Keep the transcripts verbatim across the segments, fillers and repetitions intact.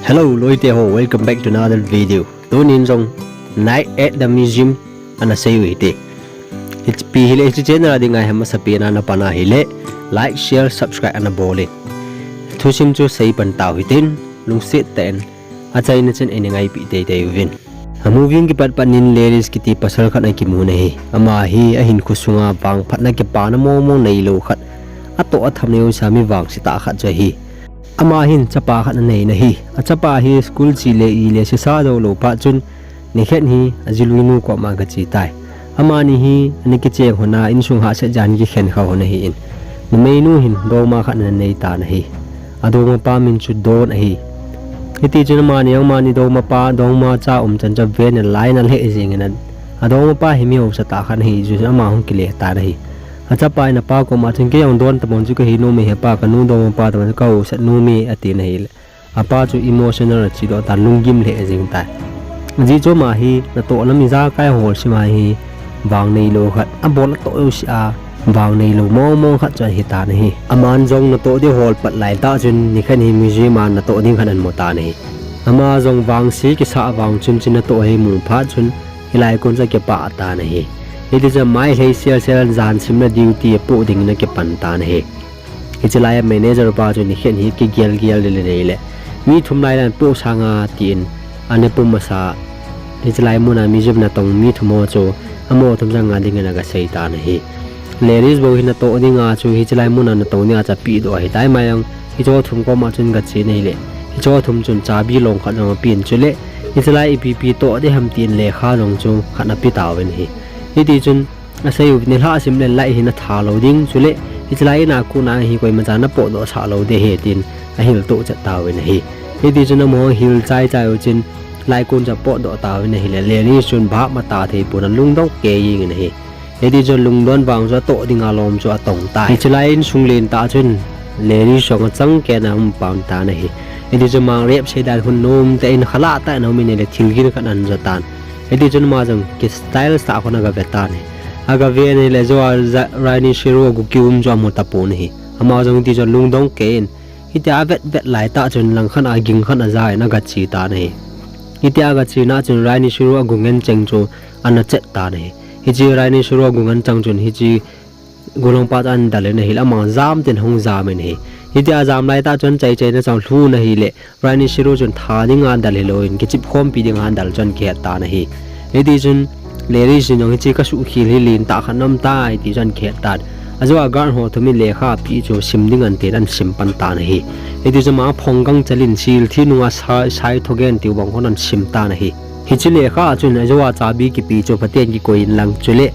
Hello, loite ho, welcome back to another video. Tunin jong Night at the Museum ana sei u hite. Ipi hile, hiche channel a dinga hi amasapen a napan ahile, like, share, subscribe ana bol in. Thusim chu sei pan tau hitin, lungset tah in achaina chan eina ngaipi teitei uvin. A movie kipat pat in Larry kiti pasal khat ana kimu ahi. Ama hi ahinkho sunga vangphatna kipana mong mong neilou khat, atoh atham neo sa mi vangse tah khat chu ahi. Ama hin chapa khat anei ahi. Achapa hi school che le ile sesa jou lou phat chun, nikhat hi ajiluinu koma aga che tai. Amani hi ana kicheng lhon a, insung hahsat jeh a ana kikhen kha lhon ahin. Numeinu hin dongma khat ana nei tan ahi. Adongmapa min chu Don ahi. Hiti chun amani, amani dongmapa, dongma cha um chan chu aven in alai ana lheh jeng in, adongmapa hi mi hausa tah khat ahi, chu ama hung kile tan ahi. Achapa in apa koma chun, "Kei jong Don tabang chu kahi nom e, hepa, kanu dongmapa tabang chu kahausat nom e," atin ahile, apa chu emotional ache doh tan, lunggim lheh jeng tai. Ajeh chu ama hi natoh lam ijakai hol sim a hi vang neilou khat, abol atoh jouse a vang neilou mong mong khat chu ahi tan ahi. Aman jong natoh ding hol pat lai tah chun, nikhat hi museum a natoh ding khat ana mu tan ahi. Ama jong vangse kisah vang chun, chun natoh hi amu phat chun, hilai kon chu akipah tan ahi. Hiti chun amai lhei sel sel, jan sim le duty apoh ding in akipan tan ahi. Hiche lai a manager pa chu nikhat hi kigel gel le le nei le, "Mi thum lai lan poh sanga," tin ana pum masa. Hiche lai muna museum natong mi thum ho chu amaho thum chang nga ding in aga sei tan ahi. Larry bou hi natoh dinga chu hiche lai muna natong dinga chu apeh doh ahitai. Ama jong hicheho thum koma chun aga che in ahile, hicheho thum chun chabi long khat jong apen, chule hiche lai ipi ipi toh ding ham tin lekha jong chu khat ape tauvin ahi. Hiti chun asei u, "Nilhah sim le light hi natha lou ding, chule hiche lai in a kon a hi koimacha napoh doh sah lou ding ahi," tin ahil toh chet tauvin ahi. Hiti chun amaho hil chai chai u chun, lai kon chu apoh doh tauvin ahile, Larry chun bhap mata thei pon, alungdong kei jeng in ahi. Hiti chun lungdon vang chu atoh dinga lom chu atong tai. Hiche lai insung len tah chun Larry jong achang kei in aum pan tan ahi. Hiti chun ama rep sei dan hun nom tah in, khalah tah in aum in ahile, thil gin khat ana jo tan. Hiti chun ama jong ki style sah khun aga ve tan ahi. Aga ve in ahile, ajo a ja-, rhinoceros agu kium chu amu tapon ahi. Ama jong hiti chun lungdong kei in, hitia avet vet lai tah chun langkhat a ging khat aja in aga che tan ahi. Hitia aga chena chun rhinoceros agu ngen cheng chu ana chet tan ahi. Hiche rhinoceros agu ngen cheng chun hiche golhangpa chu ana del in ahile, ama jam tin ahung jam in ahi. Hitia ajam lai tah chun chai chaina chang lhun ahile, rhinoceros chun tha dinga adel hilou in, kichep khompi dinga adel chu ana kihet tan ahi. Hiti chun Larry chun jong, "Hiche kasuhkhel hi len tah khat aum tai," ti chu ana kihet tan. Ajo a guard ho thum in lekha apeh chu sim ding ahi tin ana sim pan tan ahi. Hiti chun ama phong gangchel in, sil thi nunga sai, sai thogen tiu bang khun ana sim tan ahi. Hiche lekha a chun ajo a chabi kipe chu phaten kikoi in lang, chule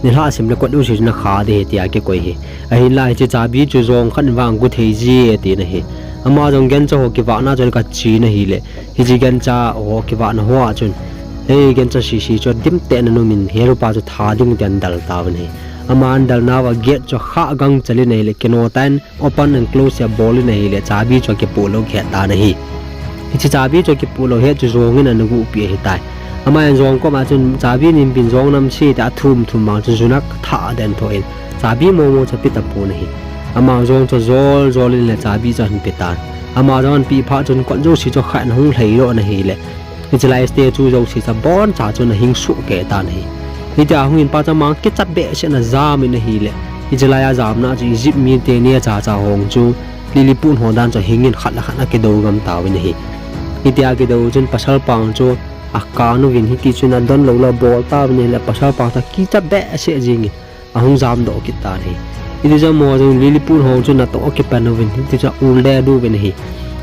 nilhah sim le kot jouse chu nakha ding ahi tia kikoi ahi. Ahinla hiche chabi chu jong khat in vang agu thei ji e, atin ahi. Ama jong gancha ho kivahna chun aga che in ahile, hiche gancha ho kivahna hoa chun, hei, gancha sese chu adim tah in ana um in, heropa chu tha ding tin ana del tauvin ahi. Ama ana del nauva gate chu akhah gangchel in ahile, kino tah in open and close abol in ahile, chabi chu akipoh lou kihet tan ahi. Hiche chabi chu akipoh lou het chu jong in ana guhpeh ahitai. Ama jong koma chun chabi nin pin jong nam se tia athum thum vang chun jun athah den thoh in, chabi mong mong chu ape tapon ahi. Ama jong chu ajol jol in le chabi chu ahin pe tan. Ama jong ana pe phat chun kot jouse chu akhah in ahung lhai doh in ahile, hiche lai statue jouse chu aboncha chun ahing soh kei tan ahi. Hitia ahung in phat chun ama kicha behseh in ajam in ahile, hiche lai ajamna chu Egypt mite neocha cha ho chu Lilliput ho dan chu ahing in khat le khat akidou gam tauvin ahi. Hitia akidou chun pasal pa chu akan uvin, hiti chun adon lou lou abol tauvin ahile, pasal pa chu akicha behseh jeng in ahung jam doh kit tan ahi. Hiti chun amaho jong Lilliput ho chu natoh akipan uvin, hiti chun a-ul deh uvin ahi.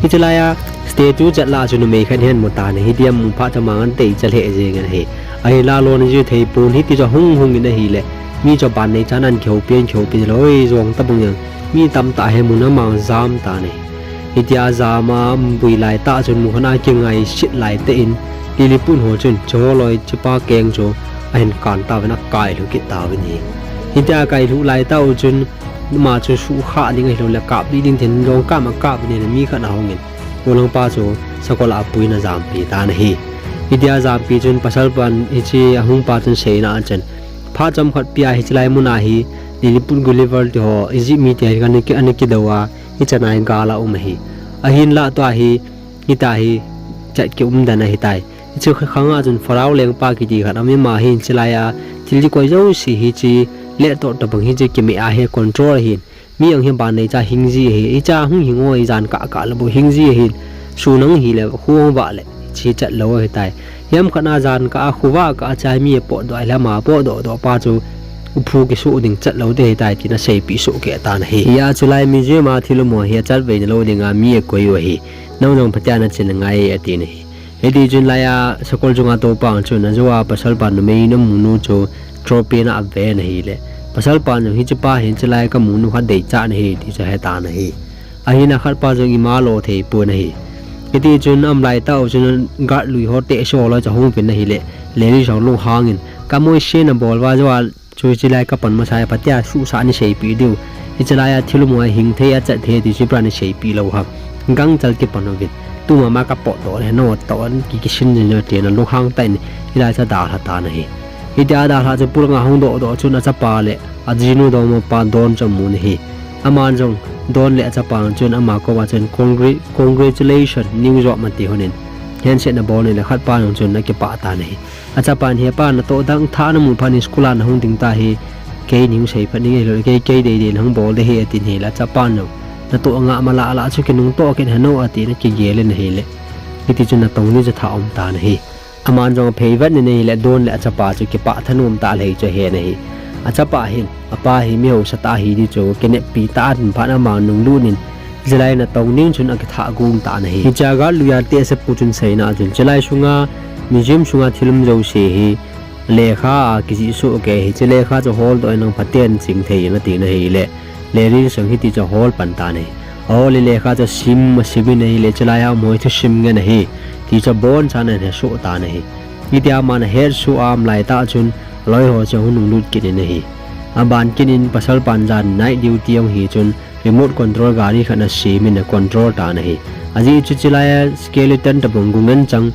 Hiche lai a statue chet lah a chun numei khat ahin mu tan ahi. Hitia amu phat chun ama ana deicha lheh jeng in ahi. Ahinla lona ji thei pon, hiti chun ahung hung in ahile, mi chu aban neichan ana kihoupi, ana kihoupi le, oi, jong tabang jeng, mi tamtah ahin mun a ama jam tan ahi. Hitia ajam a aum boi lai tah chun mun khat a kingaiset lai tah in, Lilliput ho chun hiche ho loi, hiche pa keng chu ahin kan tauvin akailhu kit tauvin ahi. Hitia akailhu lai tah u chun, ama chu suhkhah ding ahilou le kap ding tin jong kap ma kap in ahile, mi khat ahung in, golhangpa chu sakol a apuiyin ajampi tan ahi. Hitia ajampi chun pasal pan hiche ahung pa chun aseina a chun, phat chomkhat pia hiche lai mun a hi Lilliput Gulliver ti ho, Egypt mite hi ana ki, ana kidou a, hichan a hi gal aum ahi. Ahinla tua hi Hita hi chat kium dan ahitai. Hichu kha khanga chun Pharaoh lengpa kiti khat aum in, ama hin chilai a thil kikoi jouse hi chi le to tabang hi chi kimeh a hi control ahin. Mi ang hi ban nei cha hing ji ahi. Icha hung hing o, ijan kah kah le bou hing ji ahin. Sun ang hi le khu ang vah le chi chat lou ahitai. Hiam khat na jan kah a khu vah kah a cha mi apot doh a le ama apot doh doh pa chu uphu kisu ding chat lou te ahitai tina seipeh soh keh tan ahi. Hia chulai museum a thil um ho hi achat vei na lou dinga mi akoi u ahi. Nang jong phatecha nachin angai e atin ahi. Hiti chun laiya sakol chunga toupa ang chun ajo a pasal pa numei namu nu chu trophy na aven ahile, pasal pa nu hiche pa hin chilai kamu nu khat deicha nahi ti chu ahetan ahi. Ahin akhat pa jong ima lo thei pon ahi. Hiti chun aum laitah u chun guard lui ho te so lo chu ahung uvin ahile, Larry jong lunghang in, ka moise nabol uva jo a chu chilai kapan masa a phatea suhsah naseipeh diu. Hiche laiya thil um ho a hing thei a chat thei ti chu ipi a naseipeh lou ham. Gangchal kipan uvin. Tuma ma kapot doh le no to an ki kisin jin jo tina lunghang tah in hilai chu adalha tan ahi. Hitia adalha chu pulanga hung doh doh chun achapa le ajinu dongma pa Don chu amun ahi. Aman jong Don le achapa chun ama koma chun congratulation, New York mati honin handshake nabol in le khat pa jong chun akipah tan ahi. Achapan, he pa, natoh dang thah namu phat in school a nahung ding tahi, kei nahung seiphat ding ahilou, kei, kei deidei nahung bol ding ahi atin ahile, achapan jong, natoh ngah mala la chu kinungtoh kit hen o atin akigel in ahile. Hiti chun natong ni chu thah um tan ahi. Aman jong aphei vet in ahile, Don le achapa chu kipah thanom tah lheh chu ahen ahi. Achapa hin, apa hi mi hausa tah ahi ti chu kineppi tah in phat ama nunglut in, chilai natong ding chun akithah gung tan ahi. Hichea guard lui a te asepu chun aseina a chun, chilai sunga, museum sunga thil um jouse hi lekha a kijih soh kei ahi, hiche lekha chu holdoh in nang phaten ching thei in atin ahile, Larry jong hiti chu ahol pan tan ahi. Ahol in lekha chu asim, asim in ahile, chilai a um ho hi thusim ngen ahi ti chu abonchan ahin hesoh tan ahi. Hitia aman ahet soh a aum laitah chun aloi ho chu ahung nunglut kit in ahi. Aban kit in pasal pan jan night duty ahung hi chun remote control gari khat asem in acontrol tan ahi. Ajeh chu chilai a skeleton tabang gu ngen chang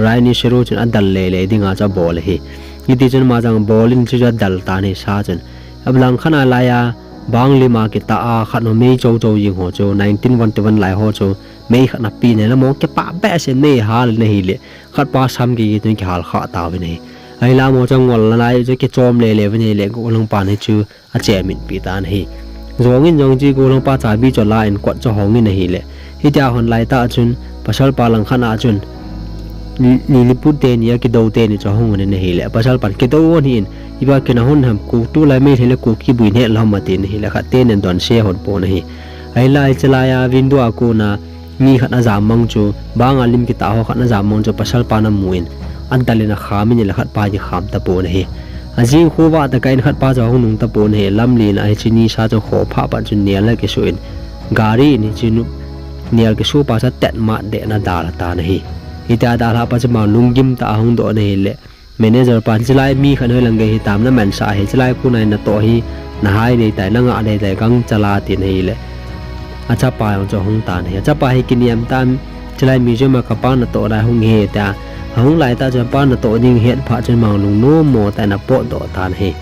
rhinoceros chun adal lele dinga chu abol ahi. Hiti chun ama jong abol in chu chu adal tan ahi sa chun. Alang khat a laiya bang lim a kitah a khat numei chouchou jing ho chu nineteen one one lai ho chu mei khat napeh in ahile amaho kipah behseh in mei ahal in ahile, khat pa sam kiki tun kihal khah tauvin ahi. Ahinla amaho chu angol nalai chu kichom lele uvin ahile, gollhang pan hichu acheminpi tan ahi. Jong in jong chu gollhang pa chabi chu ala in kot chu ahong in ahile, hitia ahon laitah chun pasal pa lang khat a chun Li-, Lilliput teni akidou teni chu ahung un ahile, pasal pan kidou hon ahin, ipi a kinahon ham, Kuki tulai Meitei le Kuki bui neh lou ham atin ahile, khat teni adonse hon pon ahi. Ahinla hiche laiya window a kona mi khat ajam mang chu, banga lim kitah ho khat ajam mang chu pasal pan amun, adal in akham in ahile khat pa kikham tapon ahi. Ajing khovah tah kah in khat pa chu ahung nung tapon ahi, lamlen a hiche nisa chu khophah pat chun nel akisoh in, gari in hiche nu, nel kisoh pa chu atetmat deh in adalha tan ahi. Hitia adalha pa chu ama lunggim tah a ahung doh in ahile, manager pan, chilai mi khat hoilang gei hitam, namansah ahi, chilai kona natoh hi nahai dei tai, nangah dei tai, gangchal a atin ahile, achapa jong chu ahung tan ahi. Achapa hi kiniam tah in, chilai museum a kapa natoh lai hung ahi tia ahung laitah chun apa natoh ding ahet phat chun ama lungnom mo tah in apotdoh tan ahi.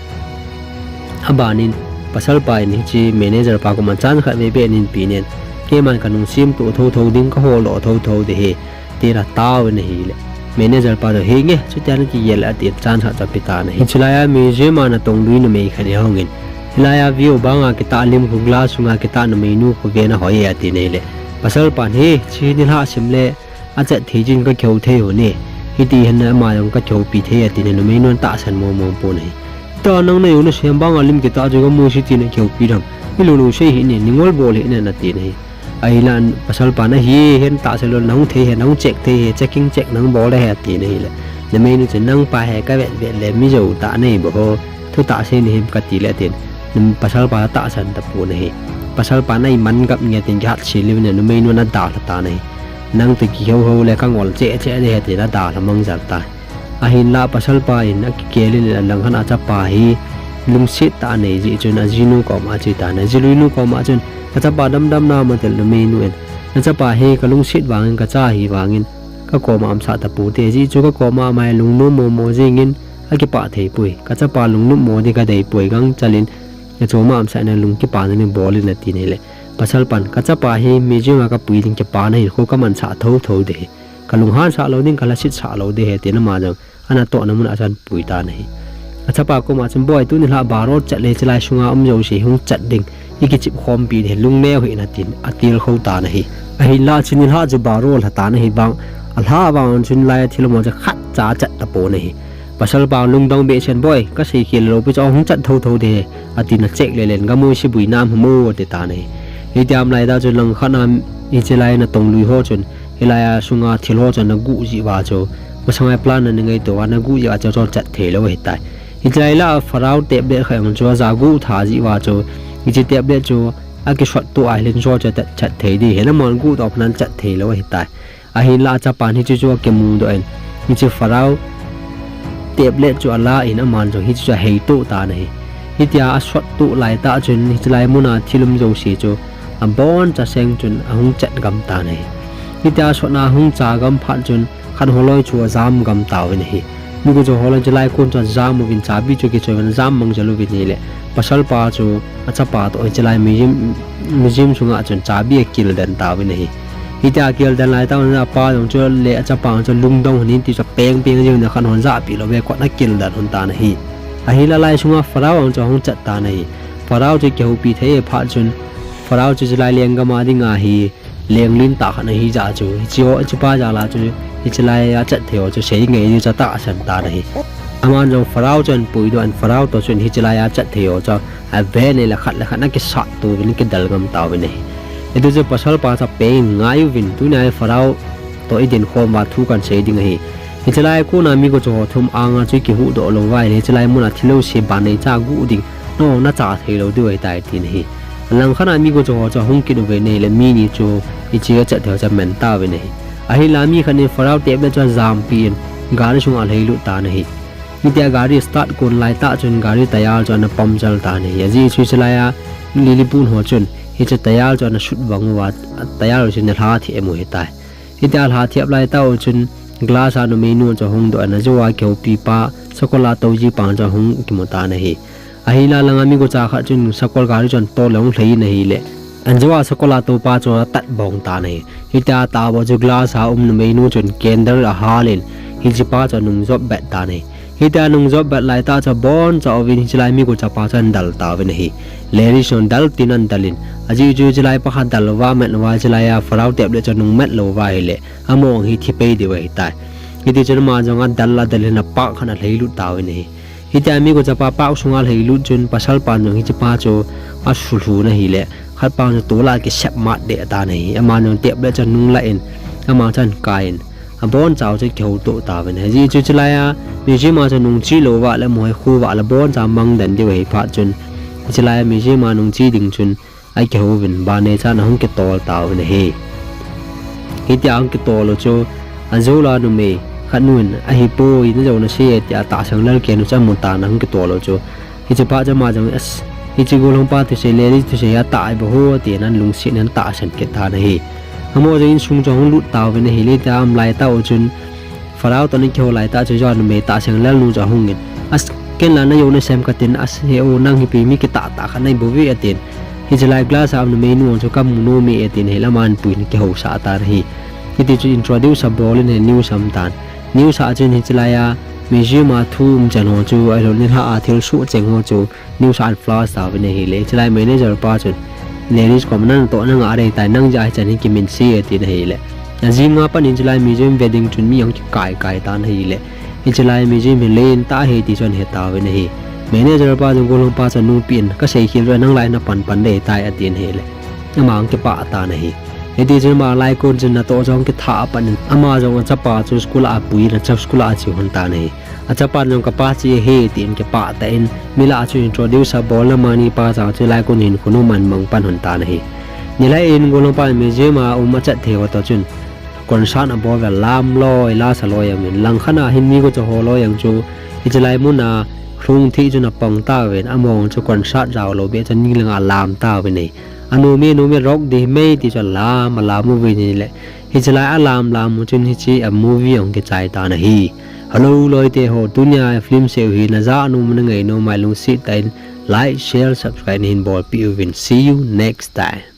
Abanin pasal pa in hiche manager pa koma chance khat vei beh in pe in, keiman kanung semtoh thouthou ding, kaholdoh thouthou ding ahi, tin ataovin ahile, manager pa toh, henge, chutia nakigel le, atin chance khat chu ape tan ahi. Chulai a museum a natong lui numei khat in ahungin, hilai a view banga kitah lim khu, glass sunga kitah numeinu khu ven ahoi e, atin ahile, pasal pan, he, hiche nilhah sim le achat thei jin, kakihou thei hon e, hiti henlang ama jong kakihoupi thei, atin ahile, numeinun atahsan mongmong pon ahi. Ta nang najo nasei banga lim kitah chu kamu e tin nakihoupi dam, hilou lou sei hih in, ningol bol hih in, atin ahi. Ahinla pasal pan, ahi, hin tahsan lou, nahung thei ahi, nahung check thei ahi, checking check nahung bol ahi, atin ahile, numeinu chun, nangpa hi kavet vet le mi jou tah nahi bou ho, thutah sei nahim katile, atin, pasal pa atahsan tapon ahi. Pasal pan, aiman gap nge, tin kihatsel uvin, numeinun adalha tan ahi. Nang toh kihouhou le kangol cheh cheh ding ahi, tin adalha mangjal tan. Ahinla pasal pa in akigel in, alang khat a chapa hi lungset tah anei jeh chun ajinu koma ache tan ahi. Ajiluinu koma chun, kachapa damdam na, atin, numeinu in, nachapa hi kalungset vangin, kacha ahi vangin kakoma umsah tapoute, ajeh chu kakoma ama hi lungnom momo jengin, akipah thei poi, kachapa lungnop mo ding kadei poi, gangchal in nachoma umsah in, lungkipana ding bol in, atin ahile, Pasal pan, ka chapa hi museum a ka pui ding kipa na hin kho ka man sah tho tho de hi. Ka lunghan sah lo ding, ka lasit sah lo de hi, tin ama jong ana tohna mun a chun pui tan ahi. A chapa koma chun, "Boi, tuni lha baro chat le, chilai sunga um jouse hung chat ding, i kichep khompi de, lungneo hih in," atin, atil kho tan ahi. Ahinlah chuni lha chu baro lha tan ahi vang, a lha vang chun lai thil mo cha khat cha chat tapon ahi. Pasal pa lungdong behseh in, "Boi, ka seikhel lou pi chu hung chat tho tho de," atin a check le len, "Gamui si bui nam hamo," ati tan ahi. Hitiam lai ta chun langkhat a hiche lai natong lui ho chun, hilai a sunga thil ho chun na guh jeh uva chu, masang a plan na nei ngaito uva na guh jeh uva chu chat thei lou ahitai. Hiche lai la Farao tablet khat jong chu aja guh tha jeh uva chu, hiche tablet chu akisot to ahile chu chat, chat thei di, hinlah amon guh to phan chat thei lou ahitai. Ahinlah a chapan hiche chu akimudoh in, hiche Farao tablet chu ala in aman jong hiche chu ahei to tan ahi. Hitia asot to lai ta chun hiche lai mun a thil um jouse chu abon cha seng chun ahung chat gam tan ahi. Hitia asot na ahung cha gam phat chun khat holoi chu ajam gam tauvin ahi. Mi gucho holoi chu lai kon chu ajam uvin chabi chu akichoi uvin ajam mang jel uvin ahile, pasal pa chu a chapa toh hiche lai museum, museum sunga chun chabi akil den tauvin ahi. Hitia akil den lai ta chun apa jong chu le a chapa jong chu lungdong hon in ti chu peng peng jeng in khat hon ja pi lou ve kot akil den hon tan ahi. Ahinlah lai sunga Farao jong chu ahung chat tan ahi. Farao chu kihoupi thei phat chun Farao chu hiche lai lenggam a ding ahi. Leng lin tah khat ahi jeh chun, hiche ho, hiche pa jal a chu, hiche lai a chat thei ho chu sei ngai diu chu atahsan tan ahi. Aman jong Farao chu ahin puidoh in, Farao toh chun hiche lai a chat thei ho chu aven ahile khat le khat ana kisat to uvin akidel gam tauvin ahi. Hitia chu pasal pa chu apeng ngai uvin, tuni a Farao toh idin khom uva thu kahin sei ding ahi. Hiche lai a kona mi gucho ho thum anga chu ikihuhdoh lou uva ahile, hiche lai mun a thil jouse ban neicha guh ding, nangho nacha thei lou diu ahitai, tin ahi. Langkhat a mi gucho ho chu ahung kit uvin ahile, mi ni chu hiche a chat thei ho chu amen tauvin ahi. Ahinlah mi khat in Farao tablet chu ajampi in gari sunga alhailut tan ahi. Hitia gari start kon lai ta chun gari tyre chu ana puncture tan ahi. Ajeh chu hiche lai a Lilliput ho chun hiche tyre chu ana sut vang uva, tyre chu ana lha thei mu ahitai. Hitia alha thei lai tau chun glass a numei nu chu ahung doh in, ajou a kihoupi pa, sakol a tou ji pa chu ahung kimu tan ahi. Ahinlah langa mi gucha khat chun sakol gari chu ahin tol le ahung lhai in ahile, ajou a sakol a tou pa chu atat bong tan ahi. Hitia atat bong chu glass a um numei nu chun candle ahal in, hiche pa chu anung jop bet tan ahi. Hitia anung jop bet lai ta chu abon cha uvin hiche lai mi gucha pa chu ahin del tauvin ahi. Larry chun del tin ahin del in, ajeh chu hiche lai pa khat del uva met uva hiche lai a Farao tablet chu anung met lou uva ahile, among hi thi pei diu ahitai. Hiti chun ama jong adel adel in a park khat a alhailut tauvin ahi. Hitia mi gucha pa park sunga alhailut chun pasal pan jong hiche pa chu asulhu in ahile, khat pan jong tol a kisep mat deh tan ahi. Ama jong tablet chu anung lah in, ama chu ahin kai in, abon chau chu akihou to tauvin ahi. Ajeh chu hiche lai a museum a chu nung che lou uva le, moikhu uva le, abon cha mang den diu ahi phat chun, hiche lai a museum a nung che ding chun, akihou uvin, ban neichan ahung kitol tauvin ahi. Hitia ahung kitol u chu, ajou la numei khat nun, "Ahipoi, najou nase," tia tahsan lel kei nu chu amu tan ahung kitol u chu. Hiche phat chu ama jong, "As, hiche gollhang pa thusei, Larry thusei hi atah ahi bou ho," tin ahin lungset in ahin tahsan kit tan ahi. Amaho jong insung chu ahung lut tauvin ahile, hitia aum lai tau chun, Farao toh ana kihou lai tah chu ajou a numei tahsan lel nu chu ahung in, "As, ken la najou nasem katin, as, he o, nang hi pi mi kitah tah khat nahi bou ve," atin. Hiche lai glass a um numei nu chu kamu nom e atin, ahile aman puiyin akihousah tan ahi. Hiti chun introduce abol in ahin news aum tan. News a chun hiche lai a museum a thu um chan ho chu, ahilou le nilhah a thil soh cheng ho chu, news a ahin flash tauvin ahile, hiche lai manager pa chun, "Larry koma natoh nangah ahitai, nang jeh a hichan hi kimin se," atin ahile. Ajing a pat in hiche lai museum ve ding chun mi ahung kikai kai tan ahile. Hiche lai museum hi len tah ahi ti chu ahin he tauvin ahi. Manager pa chun gollhang pa chu anupi in, "Kasei khel chu nang lai napan pan ding ahitai," atin ahile. Ama ahung kipah tan ahi. Hiti chun ama lai kon chun natoh chu ahung kitha pan in, ama jong achapa chu school a apui in, acha school a ache hon tan ahi. Achapan jong kapa che ahi tin kipah tah in, mi lah a chu introduce abol in amani pa jong chu lai kon hin khonung ahin mang pan hon tan ahi. Nilhah in gollhang pa in museum a um achat thei ho toh chun concert abol uve, lam loi, la sa loi aum in, langkhat a hin mi gucha ho loi jong chu hiche lai mun a lhung thei chun apang tauvin, amaho chu concert jao lou beh chun ni lang a alam tauvin ahi. Anom e, nom e, rock ding ahi mai ti chu alam, alam uvin ahile, hiche lai alam lam u chun hiche a movie ahung kichai tan ahi. Hello loite ho, tunia film seiu hi najah nom nangai nom a ahile lungset tah in like, share, subscribe nahin bolpeh uvin. See you next time.